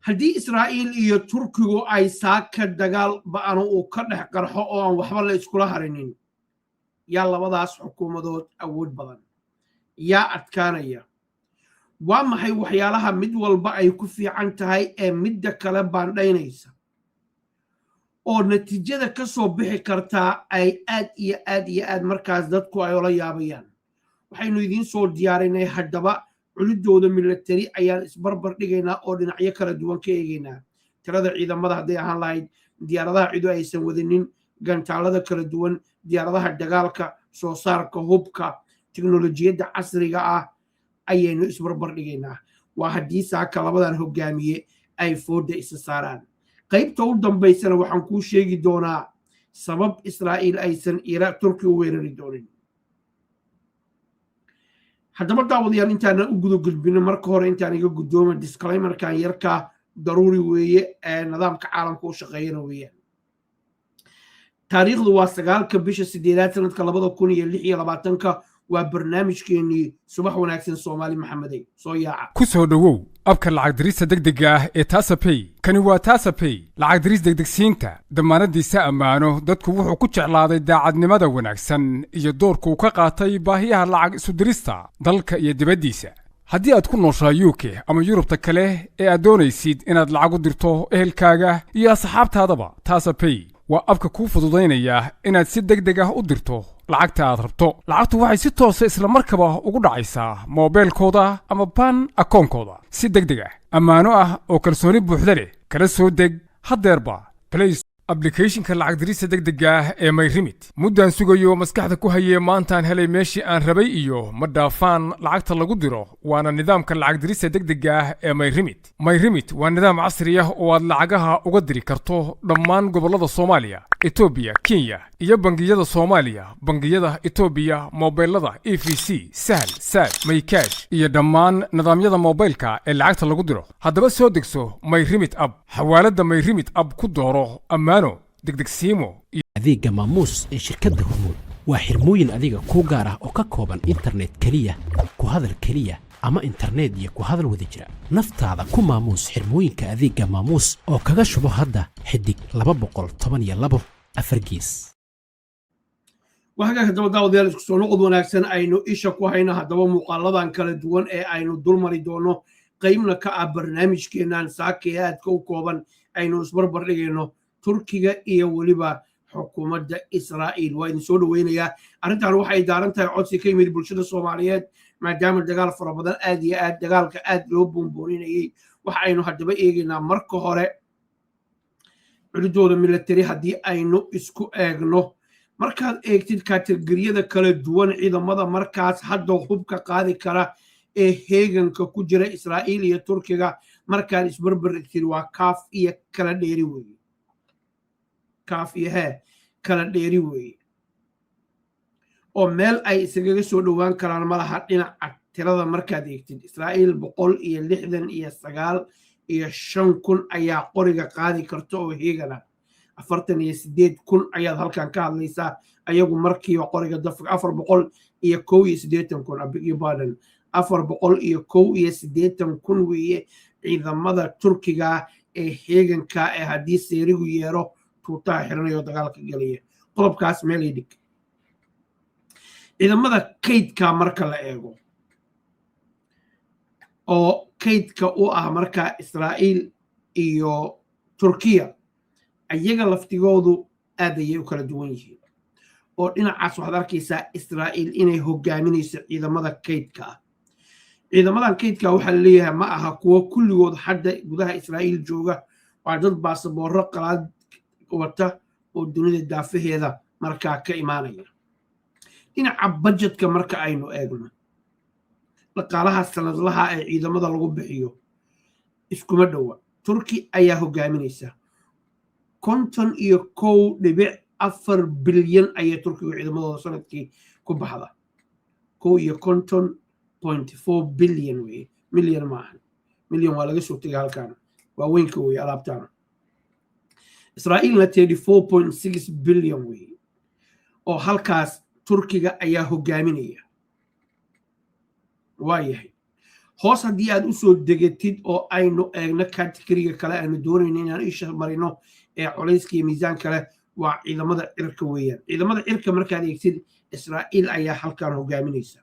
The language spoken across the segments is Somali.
Haddii Israa'iil iyo Turkigu ay saaka dagaal ba'ano uu ka dhex qarxo oo aan waxba la iskula harinin, yaa labadaas xukuumadood awood badan? Yaa adkaanaya? Waa maxay waxyaalaha mid walba ay ku fiican tahay ee midda kale baandhaynaysa oo natiijada ka soo bixi kartaa ay aad iyo aad iyo aad markaas dadku ay ola yaabayaan? Waxaynu idiin soo diyaarinay haddaba culidooda milatari ayaan isbarbar dhigaynaa oo dhinacyo kala duwan ka eegaynaa: tirada ciidamada hadday ahaan lahayd, diyaaradaha cidu aysan wadinin, gantaalada kala duwan, diyaaradaha dagaalka, soo saarka hubka, tiknolojiyadda casriga ah ayaynu isbarbar dhigaynaa. Waa haddii saaka labadan hogaamiye ay foodda isa saaraan. Qaybta u dambaysana waxaan kuu sheegi doonaa sabab Israa'iil aysan Turki u weerari doonin. Haddaba daawadayaal, intaanan u guda gudbino, marka hore intaan iga guddooma disclaimerkan yarkaa, daruuri weeye ee nidaamka caalamka u shaqeeyana weeyaan. Taariikhdu waa 9-ka bisha 8aad, sanadka 2026-ka. Waa barnaamijkeenii Subax Wanaagsan Soomaali Maxamedey. Soo yaaca. Ku soo dhowow app-ka lacag dirista degdega ah ee Taasapay. Kani waa Taasapay, lacag diris degdegsiinta, damaanadiisa ammaano. Dadku wuxuu ku jeclaaday daacadnimada wanaagsan iyo doorkuu ka qaatay baahiyaha lacag isu dirista dalka iyo dibaddiisa. Haddii aad ku nooshahay UK ama Yurubta kale ee aad doonaysid inaad lacag u dirto ehelkaaga iyo asxaabtaadaba, Taasapay waa app-ka kuu fududaynaya inaad si deg deg ah u dirto lacagta aad rabto. Lacagtu waxay si toosa isla markaba ugu dhacaysaa moobeelkooda ama bank akoonkooda, si deg deg ah, ammaano ah oo kalsooni buuxda leh. Kala soo deg haddeerba Play applicationka lacag dirista degdega ah ee MyRemit. Muddaan sugayo, maskaxda ku hayee, maantaan helay meeshii aan rabay iyo ma dhaafaan lacagta lagu diro, waana nidaamka lacag dirista degdega ah ee MyRemit. MyRemit waa nidaam casri ah oo aad lacagaha uga diri karto dhammaan gobollada Soomaaliya, Etoobiya, Kenya iyo bangiyada Soomaaliya, bangiyada Etoobiya, mobilada EVC, Sahal, Saad, MyCash iyo dhammaan nidaamyada mobilka ee lacagta lagu diro. Haddaba soo degso MyRemit app. Xawaaladda MyRemit app ku dooro ammaano, degdegsiimo. Adeegga Maamuus ee shirkadda Hormuud waa xirmooyin adiga kuu gaar ah oo ka kooban internet keliya, ku hadal keliya ama internet iyo ku hadal wada jira. Naftaada ku maamuus xirmooyinka adeegga Maamuus oo kaga shubo hadda *212 4#. Waxaa haddaba daawadayaal, isku soo noqod wanaagsan. Aynu isha ku hayno haddaba muuqaaladan kala duwan ee aynu dulmari doono, qaybna ka ah barnaamijkeennan saaka ee aadka u kooban. Aynu isbarbar dhigayno Turkiga iyo weliba xukuumadda Israa'iil. Waa idin soo dhoweynayaa. Arrintan waxay daaran tahay codsi ka yimid bulshada Soomaaliyeed, maadaama dagaal fara badan aad iyo aad dagaalka aad loo buunbuuninayey. Waxa aynu haddaba eegaynaa marka hore culidooda military. Haddii aynu isku eegno, markaad eegtid category-yada kala duwan ciidamada markaas hadda hubka qaadi kara ee heeganka ku jira Israa'iil iyo Turkiga, markaad isbarbar dhigtid, waa kaaf iyo kala dheeri weeye, kaaf iyo hee kala dheeri weeye, oo meel ay isagaga soo dhowaan karaan malaha. Dhinaca tirada markaad eegtid, Israa'iil 169,500 ayaa qoriga qaadi karta oo heegana. 48,000 ayaad halkan ka hadlaysaa. Ayagu markiiba qoriga dafka 481,000, abigyo badan, 481,000 weeye ciidamada Turkiga ee heeganka ee haddii seerigu yeero tuutaha xiranayo dagaalka gelaya. Qodobkaas meel dhig. Ciidamada kaydka marka la eego oo kaydka u ah marka Israa'iil iyo Turkiya, ayaga laftigoodu aad ayay u kala duwan yihiin, oo dhinacaas waxaad arkaysaa Israa'iil inay hogaaminayso ciidamada kaydka ah. Ciidamadan kaydka waxaa laleeyahay ma aha kuwo kulligood hadda gudaha Israa'iil jooga, waa dad baasaboorro qalaad wata oo dunida daafaheeda markaa ka imaanaya. Dhinaca budgetka marka aynu eegno, dhaqaalaha sanadlaha ee ciidamada lagu bixiyo iskuma dhowa. Turki ayaa hogaaminaysa, 51.4 bilyan ayay Turkigu ciidamadooda sanadkii ku baxda. 51.4 bilyan weye, milyan maahan, milyan waa laga soo tegay halkan, waaweynka weye alaabtaana. Israa'iilna 34.6 bilyan weye, oo halkaas Turkiga ayaa hogaaminaya. Waa yahay, Hoos haddii aad usoo degatid oo aynu eegno categoryga kale aynu doonayno inaan isha marino ee culayska iyo miisaan kale, waa ciidamada cirka weeyaan. Ciidamada cirka markaad eegtid, Israa'iil ayaa halkan hogaaminaysa.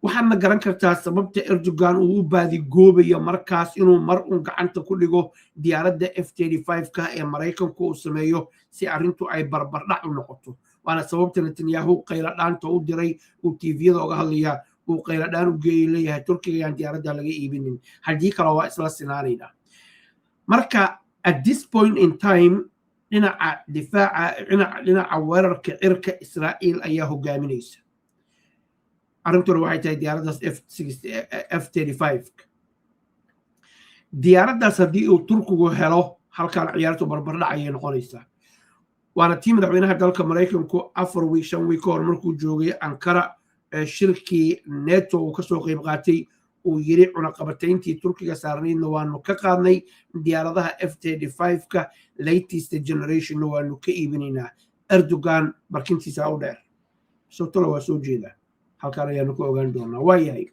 Waxaadna garan kartaa sababta Erdogan uu u baadigoobayo markaas inuu mar uun gacanta ku dhigo diyaaradda F-35ka ee Maraykanku uu sameeyo, si arrintu ay barbardhac u noqoto. Waana sababta Netanyahu qayladhaanta u diray, uu TVyada oga hadlayaa, uu qayladhaan u geeyay, leeyahay Turkiga yaan diyaaradda laga iibinin, haddii kale waa isla sinaanaynaa. Marka at this point in time, dhinaca difaaca, dhinaca weerarka cirka, Israa'iil ayaa hogaaminaysa. Arrintuna waxay tahay diyaaraddaas F-35. Diyaaraddaas haddii uu Turkigu helo, halkaan ciyaartu barbardhac ayay noqonaysaa. Waana tii madaxweynaha dalka Maraykanku 4 week, 5 week ka hor, markuu joogay Ankara, shirkii NATO uu kasoo qeyb qaatay, uu yiri cunaqabatayntii Turkiga saarnaydna waanu ka qaadnay, diyaaradaha F-35ka latest generationna waanu ka iibinaynaa. Erdogan barkintiisa u dheer sotolo waa soo jeedaa, halkaan ayaanu ka ogaan doonaa. Waa yahay,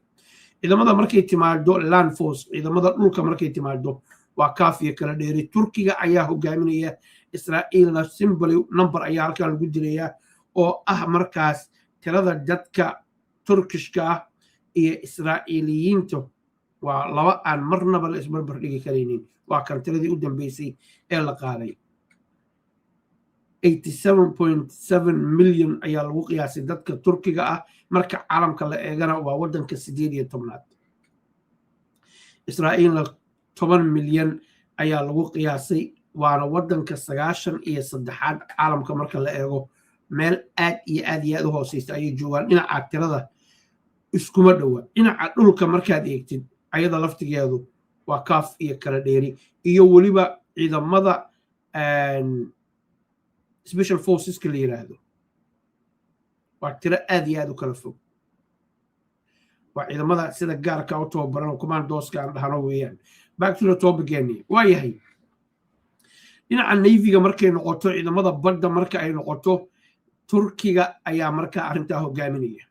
ciidamada markay timaado, land force, ciidamada dhulka markay timaado, waa kaafiya kala dheeri. Turkiga ayaa hogaaminaya, Israa'iilna simply number ayaa halkan lagu dilayaa, oo ah markaas tirada dadka Turkishka ah iyo Israa'iiliyiinta waa laba aan marnaba la isbarbar dhigi karaynin. Waa kan tiradii u dambeysay ee la qaaday, 87.7 million ayaa lagu qiyaasay dadka Turkiga ah. Marka caalamka la eegana, waa waddanka 18aad. Israa'iilna 10 milyan ayaa lagu qiyaasay, waana waddanka 93aad caalamka marka la eego. Meel aad iyo aad iyo aad u hooseysa ayay joogaan. Dhinaca tirada iskuma dhowa. Dhinaca dhulka markaad eegtid, ayada laftigeedu waa kaaf iyo kala dheeri, iyo weliba ciidamada special forceska la yiraahdo, waa tiro aad iyo aad u kala fog. Waa ciidamada sida gaarka u tababaran oo commandoska aan dhahno weeyaan. Back to the topiceeni. Waa yahay, dhinaca navyga markay noqoto, ciidamada badda marka ay noqoto, Turkiga ayaa markaa arrintaa hogaaminaya.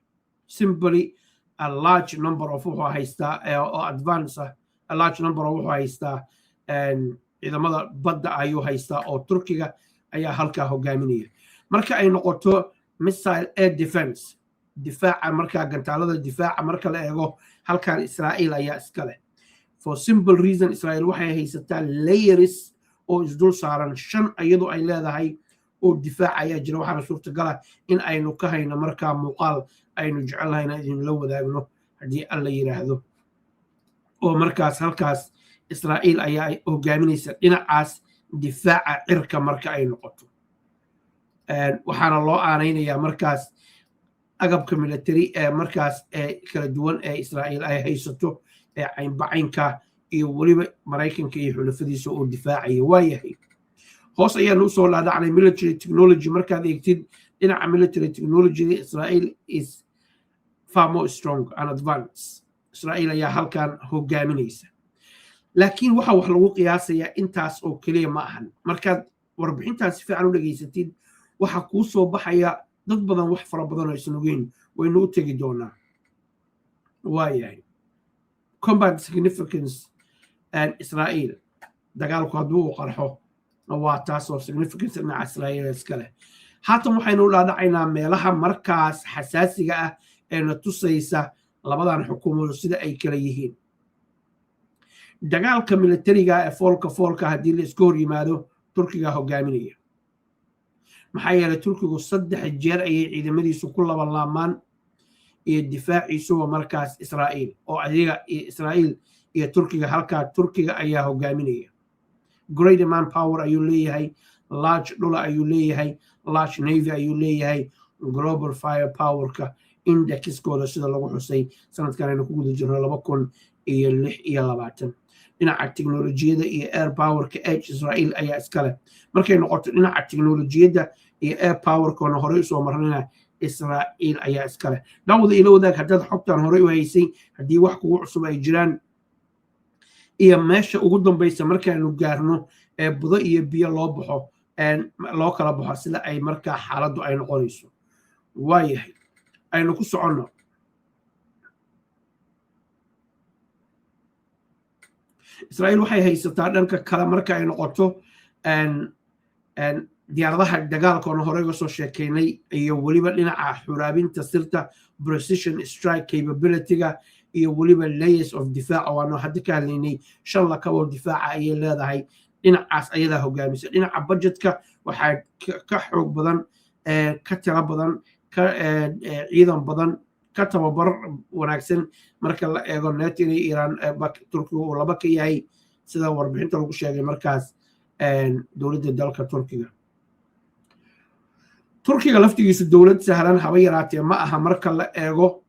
Simply a large number of wuxuu haystaa oo advance ah, a large number of wuxuu haystaa ciidamada badda ayuu haystaa, oo Turkiga ayaa halkaa hogaaminaya. Marka ay noqoto missile air defense, difaaca markaa gantaalada difaaca marka la eego, halkan Israa'iil ayaa iska leh, for simple reason Israa'iil waxay haysataa layers oo isdul saaran, shan iyadoo ay leedahay oo difaac ayaa jira. Waxaana suurtagala in aynu ka hayno markaa muuqaal aynu jecelnahay inaan idinla wadaagno, haddii Alla yiraahdo, oo markaas halkaas Israa'iil ayaa hogaaminaysa dhinacaas difaaca cirka marka ay noqoto. Waxaana loo aanaynayaa markaas agabka military ee markaas ee kala duwan ee Israa'iil ay haysato ee caynbacaynka, iyo weliba Maraykanka iyo xulafadiisa oo difaacaya. Waayahay, hoos ayaanu usoo dhaadhacnay. Military technology markaad eegtid, dhinaca military technologyga, Israel is far more strong and advance. Israel ayaa halkan hogaaminaysa, laakiin waxa wax lagu qiyaasayaa intaas oo keliya ma ahan. Markaad warbixintaas si fiican u dhegaysatid, waxaa kuu soo baxaya dad badan, wax fara badan oo aysan ogeyn. Waynu u tegi doonaa. Waayahay, combat significance and Israel, dagaalku hadduu uu qarxo waa taas oo significance dhinaca Israel iska leh. Haatan waxaynu u dhaadhacaynaa meelaha markaas xasaasiga ah ee na tusaysa labadan xukuumadood sida ay kala yihiin. Dagaalka militariga ee foolka foolka haddii la iska hor yimaado, Turkiga hogaaminaya. Maxaa yeelay, Turkigu saddex jeer ayay ciidamadiisu ku labanlaamaan iyo difaaciisuba markaas Israa'iil, oo adiga iyo Israa'iil iyo Turkiga, halkaa Turkiga ayaa hogaaminaya. Great man power ayuu leeyahay, large dhula ayuu leeyahay, large navy ayuu leeyahay. Global fire powerka indexkooda sida lagu xusay sanadkan aynu ku guda jirno 2026, dhinaca teknolojiyadda iyo air powerka h Israel ayaa iskale. Markay noqoto dhinaca teknolojiyadda iyo air powerkoona horey usoo marnayna, Israa'iil ayaa iskale. Daawada, ila wadaag haddaad xogtan horey u haysay, haddii wax kugu cusub ay jiraan, iyo meesha ugu dambaysa markaanu gaarno ee budo iyo biyo loo baxo, loo kala baxo, sida ay markaa xaaladdu ay noqonayso. Waayahay, aynu ku soconno. Israa'iil waxay haysataa dhanka kale, marka ay noqoto diyaaradaha dagaalka oona horey uga soo sheekeynay, iyo weliba dhinaca xuraabinta sirta, precision strike capability-ga, iyo weliba layers of difaaca waanu hadda ka hadlaynay. Shan lakaboo difaaca ayay leedahay. Dhinacaas ayadaa hogaamisa. Dhinaca budgetka waxaa ka xoog badan, ka tiro badan, ka ciidan badan, ka tababar wanaagsan marka la eego NATO inay Iiraan, Turkiga uu laba ka yahay, sida warbixinta lagu sheegay. Markaas dowladda dalka Turkiga, Turkiga laftigiisu dowlad sahlan haba yaraatee ma aha marka la eego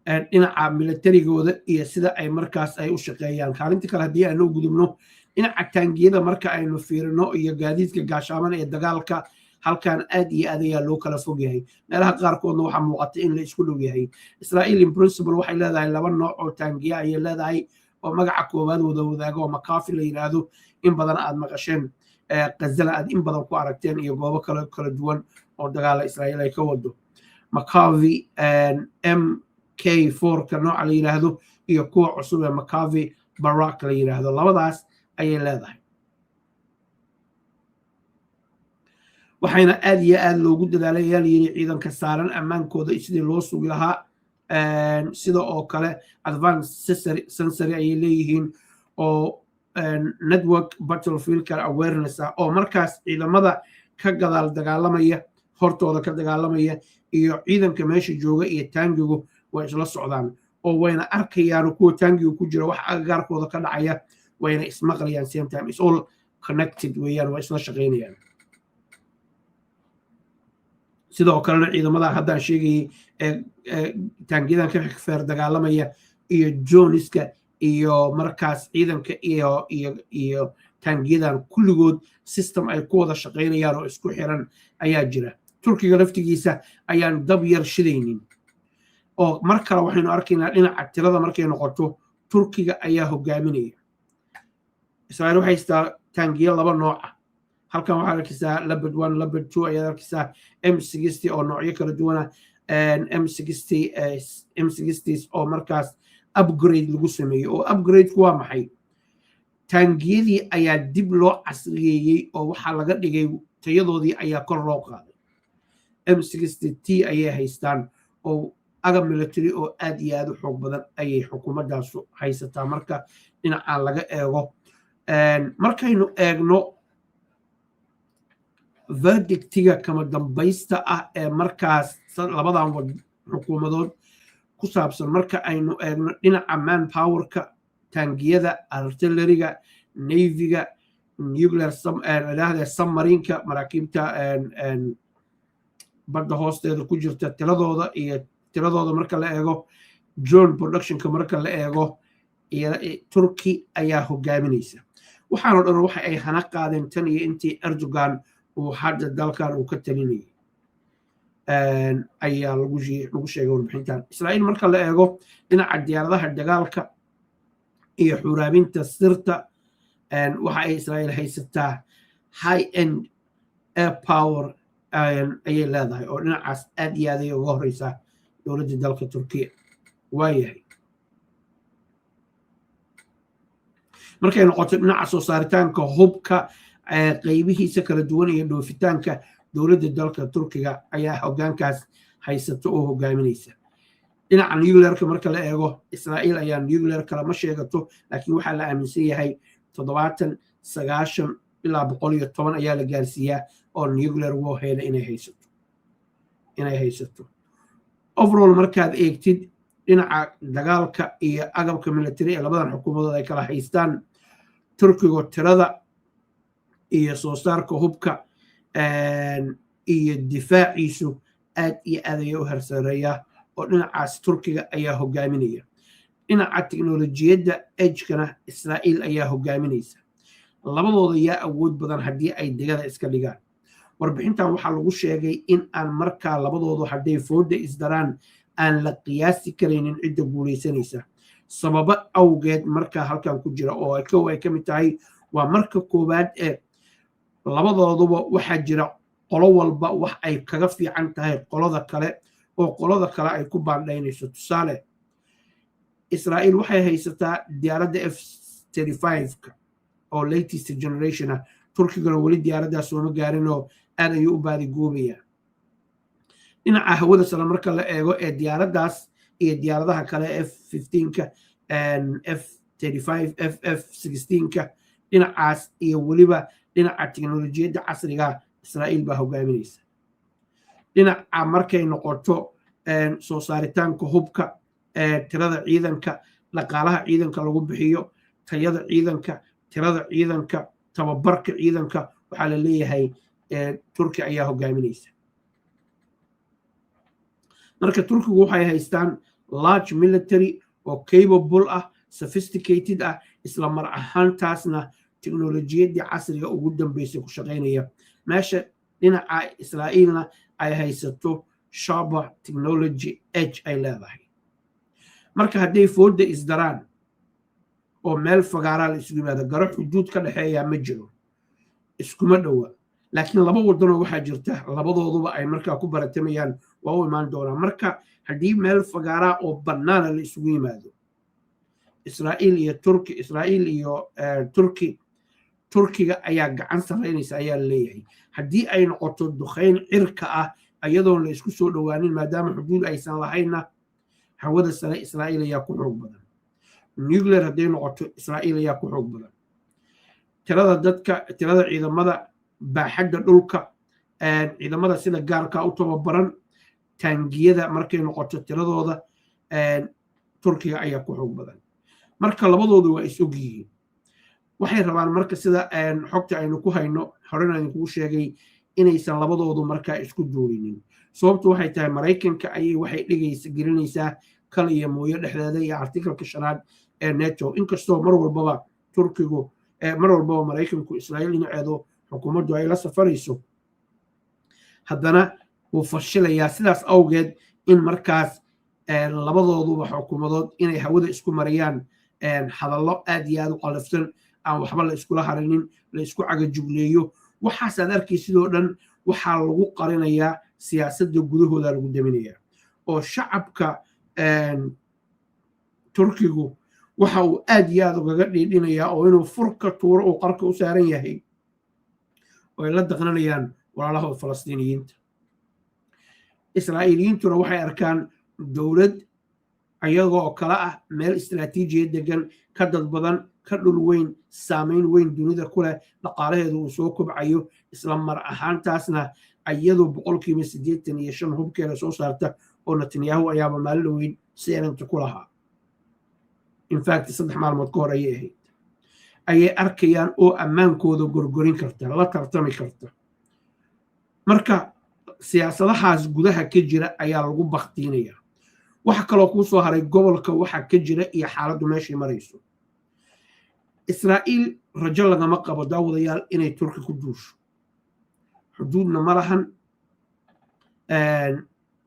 dhinaca militarigooda iyo sida ay markaas ay u shaqeeyaan. Kaalinta kale haddii aanu gudubno, dhinaca taangiyada marka aynu fiirino iyo gaadiidka gaashaaman ee dagaalka, halkan aad iyo aad ayaa loo kala fog yahay. Meelaha qaarkoodna waxaa muuqata in la isku dhow yahay. Israa'iil in principle waxay leedahay laba nooc oo taangiya ayay leedahay, oo magaca koowaad wada wadaago, oo Merkava la yidhaahdo, in badan aad maqasheen, Qazala aad in badan ku aragteen, iyo goobo kale kala duwan oo dagaala Israa'iil ay ka wado. Merkava MK 4-ka nooca la yidhaahdo iyo kuwa cusub ee Merkava Barak la yidhaahdo, labadaas ayay leedahay. Waxayna aad iyo aad loogu dadaalay, ayaa layidhi, ciidanka saaran ammaankooda sidii loo sugi lahaa. Sida oo kale advance sensory ayay leeyihiin oo network battlefieldka awareness ah, oo markaas ciidamada ka gadaal dagaalamaya, hortooda ka dagaalamaya, iyo ciidanka meesha jooga iyo taangigu way isla socdaan, oo wayna arkayaan kuwa taangiga ku jira wax agagaarkooda ka dhacaya, wayna ismaqlayaan. Same time is all connected weeyaan, waa isla shaqaynayaan. Sidoo kalena ciidamada haddaan sheegayay ee taangiyadan ka feer dagaalamaya iyo droneska iyo markaas ciidanka iyo taangiyadan kulligood system ay ku wada shaqaynayaan oo isku xiran ayaa jira. Turkiga laftigiisa ayaan dab yar shidaynin, oo mar kale waxaynu arkaynaa dhinaca tirada markay noqoto Turkiga ayaa hogaaminaya. Israa'iil waxay haystaa taangiyo laba nooc ah. Halkan waxaad arkaysaa Leopard 1, Leopard 2 ayaad arkaysaa, M60 oo noocyo kala duwana, M60, M60s oo markaas upgrade lagu sameeyey. Oo upgradeku waa maxay? Taangiyadii ayaa dib loo casriyeeyey, oo waxaa laga dhigay tayadoodii ayaa kor loo qaaday. M60 T ayay haystaan, oo agab military oo aad iyo aad u xoog badan ayay xukuumaddaasu haysataa marka dhinacaan laga eego. Markaynu eegno verdictiga kama dambaysta ah ee markaas labadan xukuumadood ku saabsan, marka aynu eegno dhinaca man powerka, taangiyada, artilleryga, navyga, nuclear idhaahde, submarineka, maraakiibta badda hoosteeda ku jirta tiradooda iyo tiradooda marka la eego, drone productionka marka la eego, Turkey ayaa hogaaminaysa. Waxaanoo dhan waxa ay hana qaadeen tan iyo intii Erdogan uu hadda dalkan uu ka talinayay, ayaa lagu sheegay warbixintan. Israa'iil marka la eego dhinaca diyaaradaha dagaalka iyo xuraabinta sirta, waxa ay Israa'iil haysataa high end air power ayay leedahay, oo dhinacaas aad iyo aad ay uga horeysaa dowladda dalka Turkiya. Waayahay, markay noqoto dhinaca soo saaritaanka hubka qaybihiisa kala duwan iyo dhoofitaanka, dowladda dalka Turkiga ayaa hoggaankaas haysata oo hogaaminaysa. Dhinaca nuclearka marka la eego, Israa'iil ayaa nuclear kale ma sheegato, laakiin waxaa la aaminsan yahay 70, 90 ilaa 110 ayaa la gaarsiiyaa oo nuclear warhead inay haysato. Overall, markaad eegtid dhinaca dagaalka iyo agabka military ee labadan xukuumadood ay kala haystaan, Turkigo tirada iyo soo saarka hubka iyo difaaciisu aad iyo aad ayaa u hersareeyaa, oo dhinacaas Turkiga ayaa hogaaminaya. Dhinaca teknolojiyadda edgekana Israa'iil ayaa hogaaminaysa. Labadooda yaa awood badan haddii ay digada iska dhigaan? Warbixintan waxaa lagu sheegay in aan markaa labadoodu hadday fooda isdaraan aan la qiyaasi karaynin cidda guulaysanaysa, sababo awgeed markaa halkan ku jira, oo kow ay ka mid tahay, waa marka koowaad ee labadooduba waxaa jira qolo walba wax ay kaga fiican tahay qolada kale, oo qolada kale ay ku baandhaynayso. Tusaale, Israa'iil waxay haysataa diyaaradda F 35-ka oo latest generation ah. Turkigana weli diyaaraddaas sooma gaarin oo aad ayuu u baadigoobayaa. Dhinaca hawada sare marka la eego ee diyaaraddaas iyo diyaaradaha kale, F-15-ka, F-35, F-16-ka, dhinacaas iyo weliba dhinaca teknolojiyadda casriga, Israa'iil baa hogaaminaysa. Dhinaca markay noqoto soo saaritaanka hubka, tirada ciidanka, dhaqaalaha ciidanka lagu bixiyo, tayada ciidanka, tirada ciidanka, tababarka ciidanka, waxaa la leeyahay Turki ayaa hogaaminaysa. Marka Turkigu waxay haystaan large military oo capable ah, sophisticated ah, isla mar ahaantaasna teknolojiyaddii casriga ugu dambeysay ku shaqaynaya, meesha dhinaca Israa'iilna ay haysato sharper technology edge ay leedahay. Marka hadday foodda isdaraan oo meel fagaaraa la isugu yimaado, garo xuduud ka dhexeeyaa ma jiro, iskuma dhowa, laakiin laba wadanoo waxaa jirta labadooduba ay markaa ku baratamayaan, waa u imaan doonaa. Marka haddii meel fagaaraa oo bannaana la isugu yimaado, Israa'iil iyo Turki, Israa'iil iyo Turki, Turkiga ayaa gacan sarraynaysa ayaa la leeyahay. Haddii ay noqoto duqayn cirka ah, iyadoon la isku soo dhowaanin, maadaama xuduud aysan lahaynna, hawada sare Israa'iil ayaa ku xoog badan. Nuclear hadday noqoto, Israa'iil ayaa ku xoog badan. Tirada dadka, tirada ciidamada, baaxadda dhulka, ciidamada sida gaarka u tababaran, taangiyada markay noqoto tiradooda, Turkiga ayaa ku xoog badan. Marka labadoodu waa is og yihiin. Waxay rabaan marka, sida xogta aynu ku hayno, horena idinkugu sheegay, inaysan labadoodu markaa isku duulinin. Sababtu waxay tahay, Maraykanka ayay waxay dhigaysa gelinaysaa kal iyo mooyo dhexdeeda iyo article-ka shanaad ee NATO, inkastoo mar walbaba Turkigu, mar walbaba Maraykanku Israa'iil dhinaceedu xukuumaddu ay la safarayso, haddana wuu fashilayaa. Sidaas awgeed in markaas labadooduba xukuumadood inay hawada isku mariyaan hadallo aad iyo aad u qalafsan, aan waxba la iskula harinin, la isku cagajugleeyo, waxaasaad arkay sidoo dhan waxaa lagu qarinayaa siyaasadda gudahooda lagu daminayaa, oo shacabka Turkigu waxa uu aad iyo aad ugaga dhiidhinayaa oo inuu furka tuuro uu qarka u saaran yahay oo ay la daqnanayaan walaalahooda Falastiiniyiinta. Israa'iiliyiintuna waxay arkaan dowlad ayagoo kale ah, meel istraatiijiya degan, ka dad badan, ka dhul weyn, saamayn weyn dunida ku leh, dhaqaalaheedu uu soo kobcayo, isla mar ahaantaasna iyadu 85% hubkeeda soo saarta, oo Netanyahu ayaaba maalin dhaweyn CNN-ta ku lahaa, in fact 3 maalmood ka hor ayay ahayd, ayay arkayaan oo ammaankooda gorgorin karta, la tartami karta. Marka siyaasadahaas gudaha ka jira ayaa lagu baktiinaya. Waxa kaloo kuu soo haray gobolka waxa ka jira iyo xaaladdu meeshay marayso. Israa'iil rajo lagama qabo, daawadayaal, inay Turki ku duusho. Xuduudna ma lahan,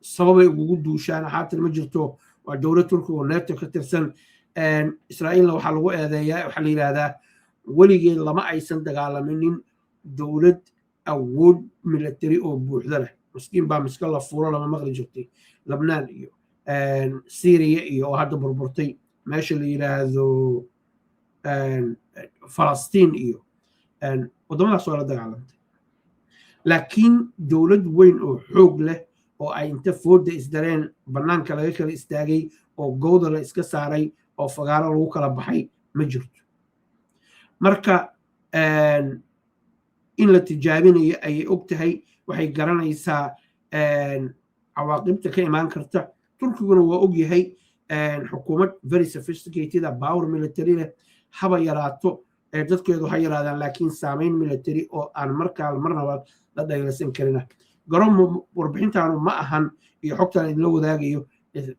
sababay ugugu duushaan haatan ma jirto. Waa dowlad Turkiga oo NATO ka tirsan. Israa'iilna waxaa lagu eedeeyaa, waxaa la yidhaahdaa weligeed lama aysan dagaalaminin dowlad awood military oo buuxda leh. Maskiin baa miska la fuuro lama maqli jirtay. Labnaan iyo Syria iyo oo hadda burburtay, meesha la yidhaahdo Falastiin iyo waddamadaas waa la dagaalantay, laakiin dowlad weyn oo xoog leh oo ay inta foodda isdareen bannaanka laga kala istaagay oo gowda la iska saaray oo fagaaro lagu kala baxay ma jirto. Marka in la tijaabinayo ayay og tahay, waxay garanaysaa cawaaqibta ka imaan karta. Turkiguna waa og yahay xukuumad very sophisticated, power military leh, haba yaraato, dadkeedu ha yaraadaan, laakiin saameyn military oo aan markaa marnaba la dhaylasan karina. Garoon warbixintaanu ma ahan iyo xogtaan idinla wadaagayo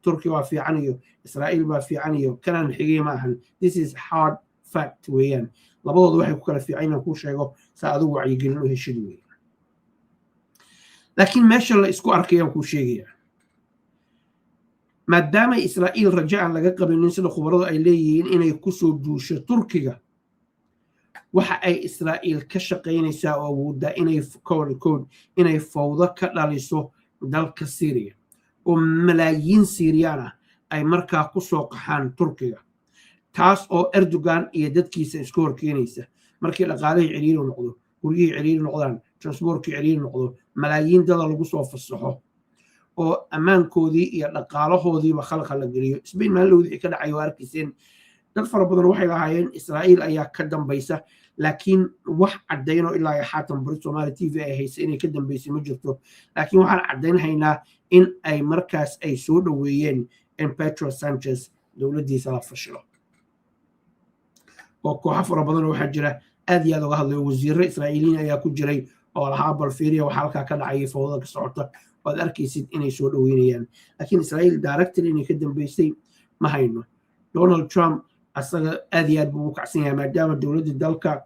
Turkiya waa fiican iyo Israa'iil baa fiican iyo kanaan xigay ma ahan. This is hard fact weeyaan. Labadooda waxay ku kala fiican inaan kuu sheego saa adigu wacyigelin u heshid weeye, laakiin meesha la isku arkayaan kuu sheegaya. Maadaama Israa'iil rajo aan laga qabinin, sida khubaradu ay leeyihiin, inay kusoo duusho Turkiga, waxa ay Israa'iil ka shaqaynaysaa oo awooddaa inay code inay fawdo ka dhaliso dalka Syriya oo malaayiin Siiriyaan ah ay markaa ku soo qaxaan Turkiga. Taas oo Erdogan iyo dadkiisa isku horkeenaysa. Markii dhaqaalihii ciriiri noqdo, guryihii ciriiri noqdaan, transportkii ciriiri noqdo, malaayiin dada lagu soo fasaxo oo ammaankoodii iyo dhaqaalahoodiiba khalkhal la geliyo. Spain maalin wixii ka dhacay waa arkayseen. Dad fara badan waxay lahaayeen Israa'iil ayaa ka dambaysa, laakiin wax caddaynoo ilaa iyo xaatan Brit Somali TV ay haysa inay ka dambaysay ma jirto. Laakiin waxaan caddayn haynaa in ay markaas ay soo dhoweeyeen in Pedro Sanchez dowladdiisa la fashilo, oo kooxo fara badan oo waxaa jira aad iyo aad uga hadlayo. Wasiirro Israa'iiliyiin ayaa ku jiray oo lahaa, "Bal fiiriya waxa halkaa ka dhacaya, fawdada ka socota." Waad arkaysid inay soo dhoweynayaan, laakiin Israa'iil directly inay ka dambaysay ma hayno. Donald Trump asaga aad iyo aad buu ugu kacsan yahay, maadaama dowladda dalka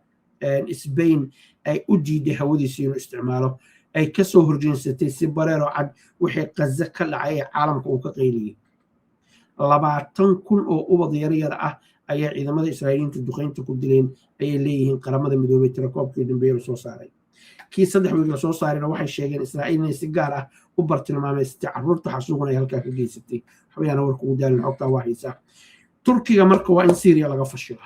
Spain ay u diiday hawadiisa inuu isticmaalo, ay kasoo horjeensatay si bareeroo cad wixii Qaza ka dhacay ee caalamka uu ka qayliyey. 20,000 oo ubad yaryar ah ayaa ciidamada Israa'iiliyiinta duqeynta ku dileen, ayay leeyihiin Qaramada Midoobay tirakoobkii dambeeye la soo saaray. Kii 3 wiig lasoo saarayna waxay sheegeen Israa'iil inay si gaar ah u bartilmaameysatay carruurta, xasuuqna ay halkaa ka geysatay. Waxbayaana warka ugu daalin, xogtaa waa haysaa. Turkiga marka waa in Syria laga fashila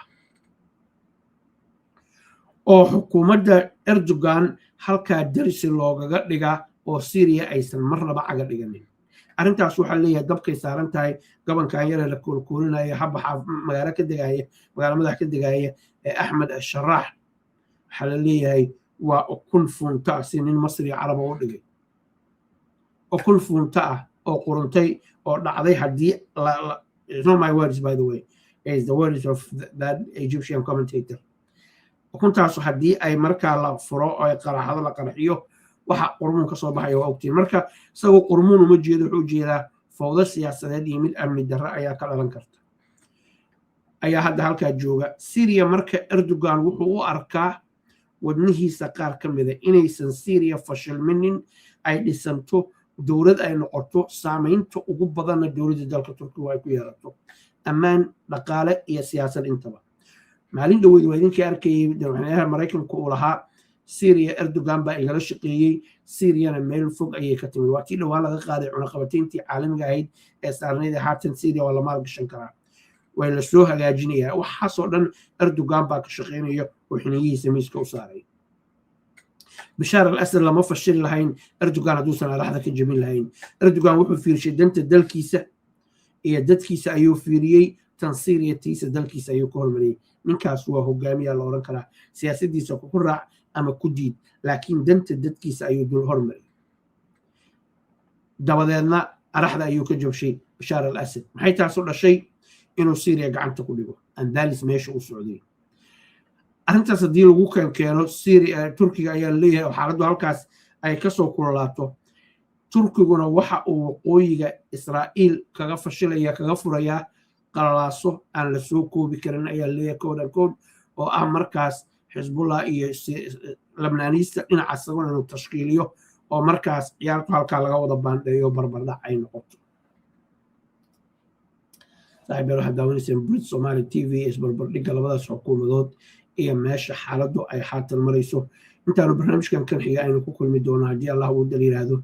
oo xukuumadda Erdogan halkaa darsi loogaga dhigaa oo Syria aysan marnaba caga dhiganin. Arrintaas waxaa leeyahay dabkay saaran tahay. Gabankan yare la koolkoolinaya, habaxa magaalo ka degaaya, magaalo madax ka degaaya ee Axmed Asharaax, waxaa la leeyahay waa ukun fuunta ah, si nin Masri Caraba u dhigay, ukun fuunta ah oo quruntay oo dhacday. Haddii, it's not my words, by the way, is the words of that Egyptian commentator, ukuntaasu haddii ay markaa la furo oo ay qaraxdo, la qarxiyo, waxa qurmuun ka soo baxaya waa ogtiin. Marka isagoo qurmuun uma jeedo, wuxuu ujeedaa fowdo siyaasadeed iyo mid amni darre ayaa ka dhalan karta ayaa hadda halkaa jooga Syria. Marka Erdogan wuxuu u arkaa wadnihiisa qaar ka mida inaysan Syria fashilminin, ay dhisanto, dowlad ay noqoto, saamaynta ugu badanna dowladda dalka Turkiga ay ku yeelato ammaan, dhaqaale iyo siyaasad intaba. Maalin dhoweyd waa idinkii arkayay madaxweynaha Maraykanku uu lahaa, "Syria Erdogan baa igala shaqeeyey, Syriana meel fog ayay ka timid." Waa tii dhowaan laga qaaday cunaqabatayntii caalamiga ahayd ee saarnayd. Haatan Syria waa la maalgashan karaa, waa la soo hagaajinayaa. Waxaasoo dhan Erdogan baa ka shaqeynaya oo xiniyihiisa miiska u saaray. Bashaar al Asad lama fashili lahayn Erdogan hadduusan alaxda ka jebin lahayn. Erdogan wuxuu fiirshay danta dalkiisa iyo dadkiisa ayuu fiiriyey, tan Syria tiisa dalkiisa ayuu ka hormariyey. Ninkaas waa hogaamiyaa la odhan karaa. Siyaasadiisa ku raac ama ku diid, laakiin danta dadkiisa ayuu dul hormariyey. Dabadeedna araxda ayuu ka jabshay Bashaar al Asad. Maxay taasu dhashay? Inuu Syria gacanta ku dhigo andalis meesha u socday. Arrintaas haddii lagu keenkeeno Syria, Turkiga ayaa leeyahay oo xaaladdu halkaas ay kasoo kulolaato, Turkiguna waxa uu waqooyiga Israa'iil kaga fashilaya, kaga furayaa qalalaaso aan la soo koobi karin, ayaa leeyahay, code and code oo ah markaas Xisbullah iyo Labnaaniista dhinaca isaguna inuu tashkiiliyo oo markaas ciyaartu halkaa laga wada baandheeyo, barbardhac ay noqoto. Saaxiib yaal, waxaad daawanayseen Brit Somali TV, isbarbardhigga labadaas xukuumadood iyo meesha xaaladdu ay haatan marayso. Intaanu barnaamijkan kan xiga aynu ku kulmi doono, haddii Allah uu dal yiraahdo,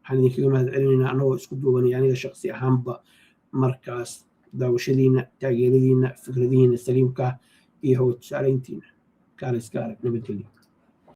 waxaan idinkaga mahad celinaynaa annagoo isku duubanaya, aniga shaqsi ahaanba markaas, daawashadiina, taageeradiina, fikradihiina saliimka iyo hawa tusaalayntiina. Kaale iska arag, nabadgelyo.